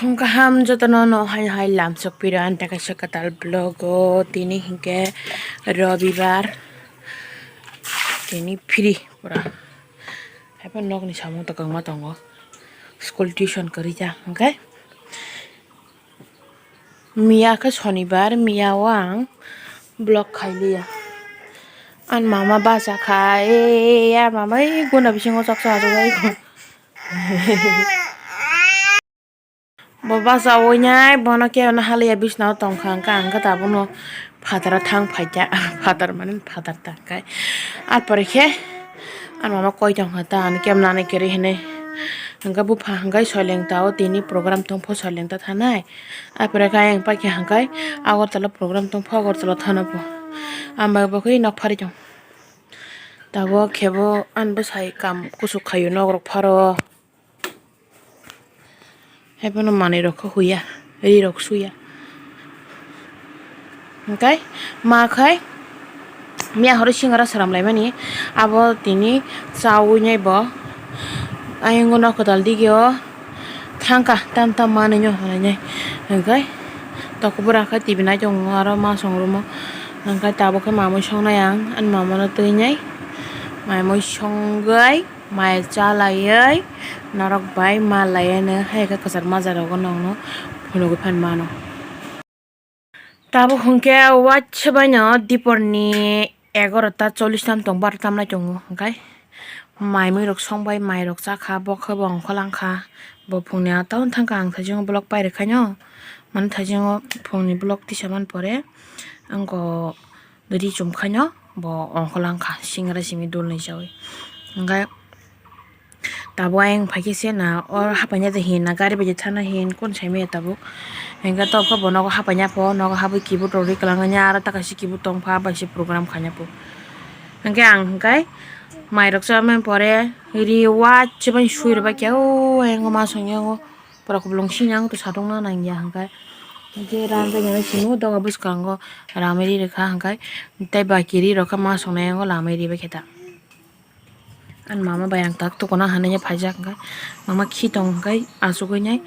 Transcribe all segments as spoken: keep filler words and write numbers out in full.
Kaham jotono no hai hai lamsok pira ante kaisa kwtal vlog o tini hinkhe robibar tini free pura. Haiphano nokni samung tokongma tongo school tuition kwrwi ta hinkhe. Miya khe sonibar, miya o ang vlog khailiya. Ani mama bacha kha, e, ani mama ei guna bisingo chaksa achuk ai. Bo bacha oinai, bono khe ono haliya bisna o tongkha, hwnkhe ang khe tabukno phataro thang phaikha, phatar mane phatar ta hwnkhe. Ar pore khe ani mama koi tongkha ta, ani kemnani kwrwi hinwi. Hwnkhe bupha hwnkhe soileng ta o tini program tongpho soileng ta thanai. Ar pore khe ayang paikha hwnkhe Agartala program tongpha Agartala thana pho. Ang bai bo khe nok phari tong. Tabuk khe bo ani bwsai kam kuchuk khaio nok rok pharo. Haiphano manwi rok khe huya, ri rok suya. Hwnkhe ma khai miya horo singara sramlaimani abo tini chawi nai bo. Ayang o nok kwtal dige o. Thangkha tam tam manwi no hwnwi nai hwnkhe tokbwra khe T V nai tongo aro ma song room o hwnkhe tabuk khe mamwi songnai ang ani mama no twi nai mamwi songwi mai cha laiwi norok bai ma laiwi no hai khe kwchar majra rogo nokno phunugwi phan mano. Tabuk hwnkhe waisa baino diporni egarota chollish tam tong, baro tam nai tongo hwnkhe mai mui rok songbai mai rok chakha, bo khe bo ongkholangkha, bo phungni atang thangkha ang thaichung vlog pairikhaino, mani thaichungo phungni vlog tisamani pore wngkho ri chumkhaino bo ongkholangkha singra simi dulni chawi hwnkhe. Tabuk ayang phaikhe se na o hapaina de hin na gari bai de thana hin kun saimaya tabuk. Hingke tobokhe bo nogo hapaina pho nogo habwi keyboard rok ri kwlangya aro ta kaisa keyboard tongpha bai se program khaina pho. Hingke ang hingkai mairok chamani pore ri wachi bai sui rwbaikhe o ayang ma songya o pura kupulung sini ang to satung na nangya hingkai. Hingke ram bai nang simi o doga bwskango ramwi ri rwkha hingkai tei baki ri rok khe ma songnai yango lamwi ribaikhe ta. Ani mama bai ang tak tukuna hinwi phaijak hwnkhe mama khi tong hwnkhe achugwi nai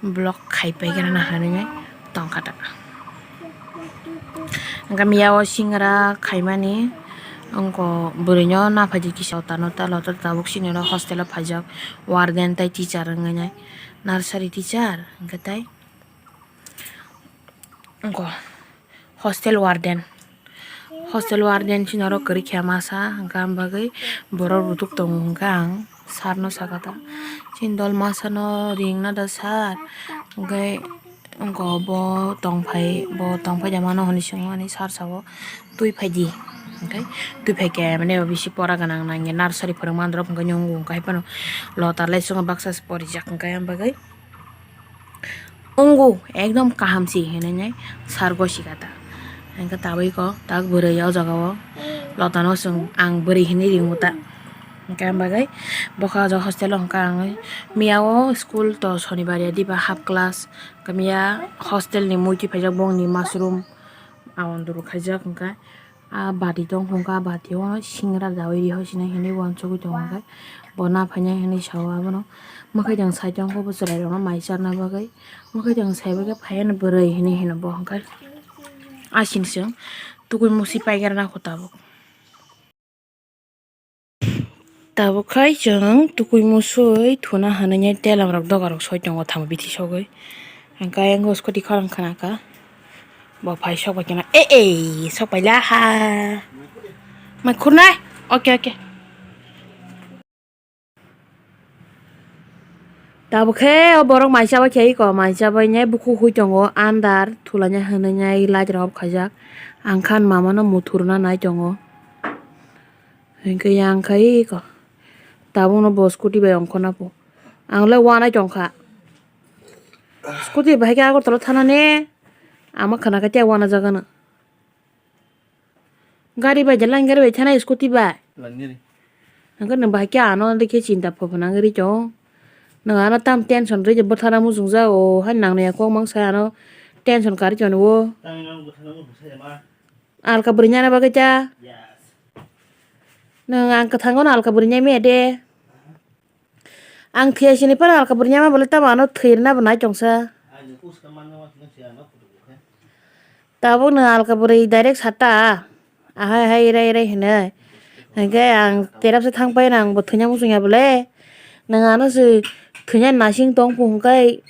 block khai paikrana hinwi tongkha ta. Hwnkhe miya o singra khaimani wngkho bwrwino naphaidi kisa lota no ta lota tabuk sini oro hostel o phaijak warden tei teacher wngwi nai nursery teacher hwnkhe tei. Wngkho hostel warden, hostel warden chini oro kwrwi kha masa, hwnkhe ang bagwi borok rwtuk tongo, hwnkhe ang sir no sakha ta, "Chini dol masa no ring na da sir?" Hwnkhe wngkho bo tongphai, bo tongphai da mano hinwi swngo ani sir sao, "Twi phai di," hwnkhe twi phai khe mane bisi pora gwnang nangya nursery phwrwngma androk hwnkhe nw wngkha, haiphano lota lai chwngno baksa se porijak, hwnkhe ang bagwi. Wngo, ekdom kaham se hinwi nai sir gosi kha ta. Hwnkhe tabwi kho tak bwrwi o jaga o lota no chwng ang bwrwi hinwi ringo ta. Hwnkhe ang bagwi bokha o jaga hostel o hwnkha ang miya o school to sonibar ya diba half class hwnkhe miya hostel ni muitu phaijak bongni mushroom aonduru khaijak hwnkhe. Ah bati tong hwnkha, ah bati o singra dawi ri hoi sinai hinwi uansugwi tongo hwnkhe bo naphainai hinwi sao abono. Mwkhai tong side o hwnkhe bo chwrai rokno mai charna bagwi mwkhai tong sai bagwi phaiya ni bwrwi hinwi hino bo hwnkhe. Asing sung tukui musi paigra nangkho tabuk. Tabuk khai chwng tukui musui thuna hinwi telam rok doga rok soi tongo tamo bithi sogwi. Hwnkhe ayang o scooty khorang khna kha. Bo phai sok bai kheno, e, e, sok pai la ha. Mai khurnai. Oke, oke. Tabuk khe o borok mai chabai khe iko, mai chabai nai bukhuk hui tongo, andar thulanya hinwi nai light rok off khaijak. Ang khan mama no muthurna nai tongo. Hwnkhe yang khai iko. Tabukno bo scooty bai ongkhorna pho. Ang le uanai tongkha. Scooty bai khe Agartala thanani ama khana khe tei uanajak ano. Gari bai je line gari bai thanai scooty bai. Line gari. Hwnkhe nwng bai khe ano rikhe chinta phobonang ri tong. Nwng ano tam tension rwi je bwthara muchungjak o hai nangni kok mangsa ano tension karwi tongni o. Tamni no bwthara muchungsa ya ma. Alka bwrwi nana bagwi ta. Yes. Nwng ang kwthango no alka bwrwi nai maya de. Ang thwiya sini phano alka bwrwi nai ma bole tamo ano thwi rwna bo nai tongsa. Tabuk nwng alka bwrwi direct sata. Ahai hai rai rai hinwi. Hinkhe ang terapsa thang pai rang bo thwina muchung ya bole. Nwng ano se thwina nasing tong phung khe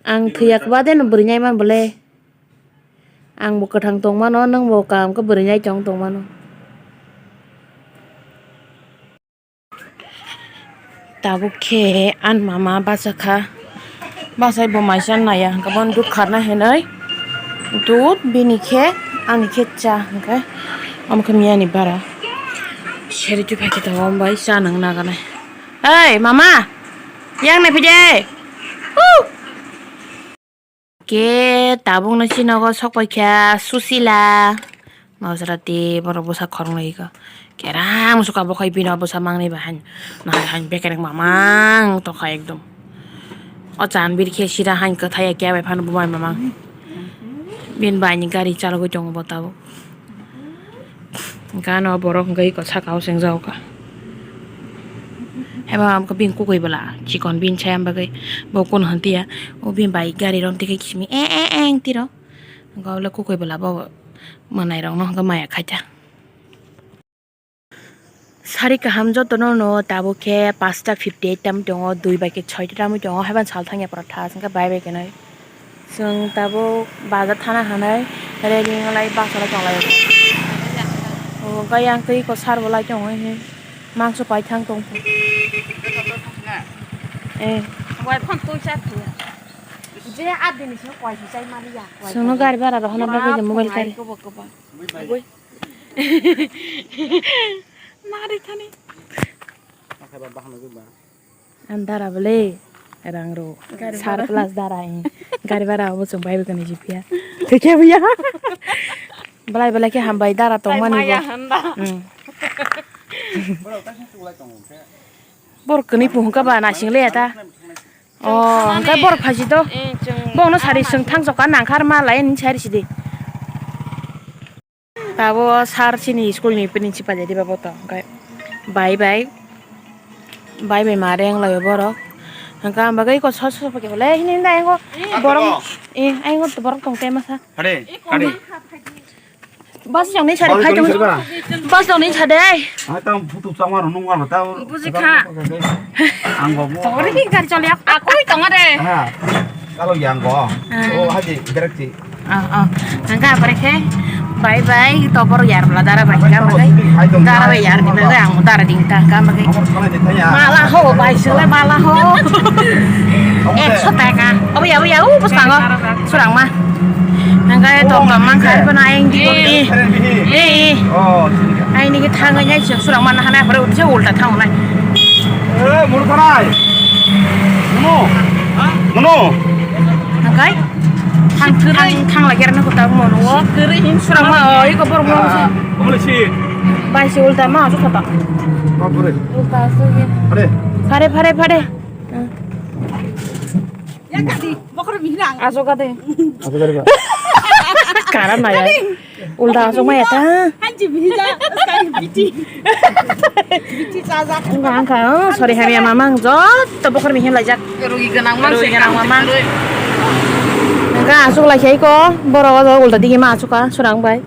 ang thwiya kwbade no bwrwi nai man bole. Ang bo kwthang tong mano, nwng bo kaham khe bwrwi nai tong tong mano. Tabuk khe ani mama bachakha, bachai bo mai cha naiya, hwnkhe bono dud kharna hinwi dud, bini khe ani khe cha, hwnkhe omo khe miyani bara seri twi phai khe tongo, omo bai cha nang naganai. Oi mama, yang nai phai de. Huk. Khe tabukno chini nogo sok paikha Susila. Nosrati borok bwsa khoroknwi kha. Kerang suka bo khai bini bwsa mangnwi ba han. Nahar han bekereng mamang tongkha ekdom. O chan bir khe sira han kwthai ya kya bai phano bo bai mamang. Bini bai ni gari chalogwi tongo bo tabuk. Gana o borok hwnkhe eko saka o chengjago kha. Haiba am khe bini kukui bwla chikon bini chayam bagwi bo kunu hwn tiya. O bini bai gari rom tikhe kisimi e e e wng tiro. Hwnkhe o le kukui bwla bo mwnairokno hwnkhe maya khaita. Sari kaham jotono no tabuk khe pasta fifty eight tamwi tongo, dui bai khe soita tamwi tongo, haiban sal thangya pora thas hwnkhe bai bai khe nai. Chwng tabuk bazar thana hinwi ready wng lai bus o lai tong lai o. O, hwnkhe yang twi eko sar bo lai tongo he. Mangso pai thang tong. Eh. Wai phang twi cha thung. Je a dini se koi se chai mali ya. Chwngno gari bara rw hwnna bagwi je mobile kari. Kobo kobo. Nari thani. Ang dara bole rang ro. Gari sar bara. Plus dara, eh. Gari bara obo chwng bai bai kani jipia. Thikya buya. Belai belai khe hambai dara tongmani bo. Maya handa. Hmm. Bor kani puhung ka ba nasing le ta. Oh, hwnkhe borok phaisi do. Eh, chwng. Bono sari chwng thangchok ka nangkhar ma lai ni sari sidi. Abo sir chini school ni principal jadi babo to, hwnkhe bai bai, bai bai ma reng lai borok. Hwnkhe ang bagwi ko so so pake bole hini da ngo. Eh, borok, eh, ai ngo borok tong te masa. Are, are. Bus jong ni sari phai tong. Bus jong ni sade. Ai tang phutu chama rung nungma ta. Buji kha. Ang bo mo. Tori ni gari choli ak akoi tong are. Ha. Kalo yang bo. Ah. Oh, haji direct si. Oh, oh. Angka apa khe? Bye bye. Topor yar bla dara bai ka bai. Dara bai yar ni bai ang dara ding ta ka bai. Mala ho bai sele mala ho. Ekso taka. Obo ya, obo ya, o bwskango. Surangma. Hwnkhe tong tong mankha, oh, arphuno ayang di, eh, eh, eh. Oh, sini ka. Ayang di khe thangwi nai se surangma nahana, pore utisa ulta thangnai. Eh, munu khanai. Munu. Munu. Hwnkhe thang, thang, thang lagi rana kota munu o. Surangma, oh, iko borok munu se. Bai se ulta ma, asu kota. Ulta asu ye. Phare, phare, phare. Yang kadi, bokor bihirang. Aso kade. Aso kade ba. Karam na ya. Ulta aso maya ta. Hanji bihija, sekali biti. Biti sajak. Enggak, enggak. Oh, sorry, hamya mamang. Jotto bokor bihir lajak. Rugi ganang mang, rugi ganang mamang. Enggak, asuk lai sai ko. Boro aso ulta digi ma asuka, surang bai.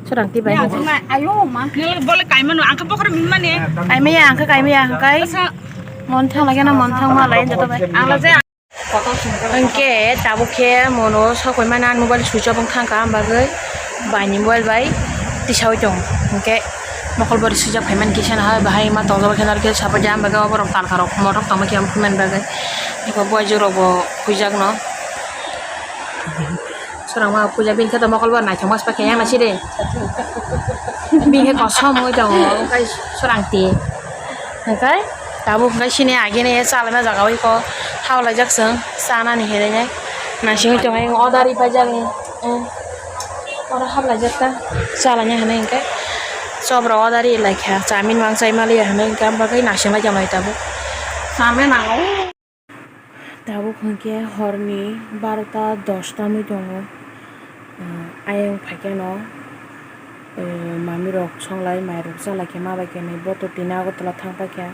Surang ti bai. Ayo ma. Nil bole kaimano, angka bokor bihir mane. Kaimaya, angka kaimaya, angkai. Mon thang lagi na, mon thang ma lai jotto bai. Ang la je Hwnkhe tabuk khe mono sokoi mani ani mobile switch off wng thangkha, am bagwi baini mobile bai tisaui tongo. Hwnkhe mokol bori swijak phaimani kisa nahai bahai ma tongjak khe narikhe sapai de, am bagwi oborok talkarok mothok tongma khe omo phaimani bagwi. Eko buai jorok bo huijakno. Swrangma puja bini khe to mokol bar naithok mas pakhe yang naside. Bini khe kosom wngwi tongo, wngkhe swrang ti. Hwnkhe tabuk hwnkhe sini agini chalana jaga bai kok hawlaijak chwng chanani hinwi nai. Naisingwi tongo, o dari paijak ni. Oro haplaijak ta chalani hinwi hwnkhe chop rok o dari laikha, chamin wngchai maliya hinwi hwnkhe, am bagwi naisinglaijak bai tabuk. Chamin nango. Tabuk hwnkhe horni barota dosta wngwi tongo. Ah, ayang phaikhe no, ah, mamirok songlai mairok chalaikhe ma bai khe hinwi boto tini Agartala thang paikha.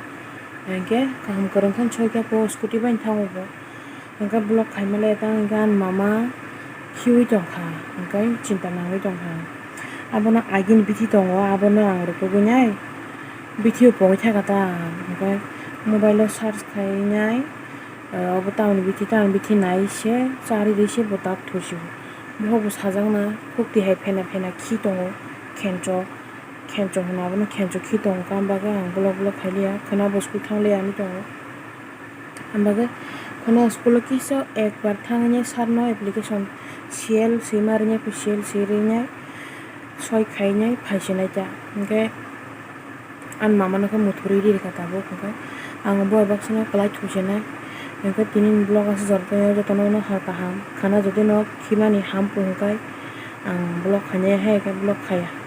Hinkhe kaham kwrwng khe soikha po scooty bai thango bo. Hwnkhe block khaimale tang hwnkhe ani mama khiui tongkha, hwnkhe chinta nangwi tongkha. Abono agini bithi tongo, abono ang rwkugwi nai bithi pogwi thaka ta, hwnkhe mobile o search khai nai, obo tamoni bithi, tamoni bithi nai se, charwi rwi se bo tak thusi. Bohrok bo sajakna khukti hai phena phena khi tongo, khencho, khencho hwnwi abono khencho khi tongo, aboni bagwi ang block block khailiya, khwna bo school thangliya hinwi tongo. Aboni bagwi khwna school o kisa ekbar thangwi sir no application siyal swima rwngya, siyal swi rwngya soi khainai phaisinai ta. Hwnkhe ani mama no khe muthurwi ri rwkha tabuk, hwnkhe ang bo bai baksa no kwlai thusinai. Hwnkhe tini ni vlog aswk jora tongwi, jotono no hor kaham khwna, jodi no khimani ham hwnkhe ang vlog khainai, hai khe vlog khaiya.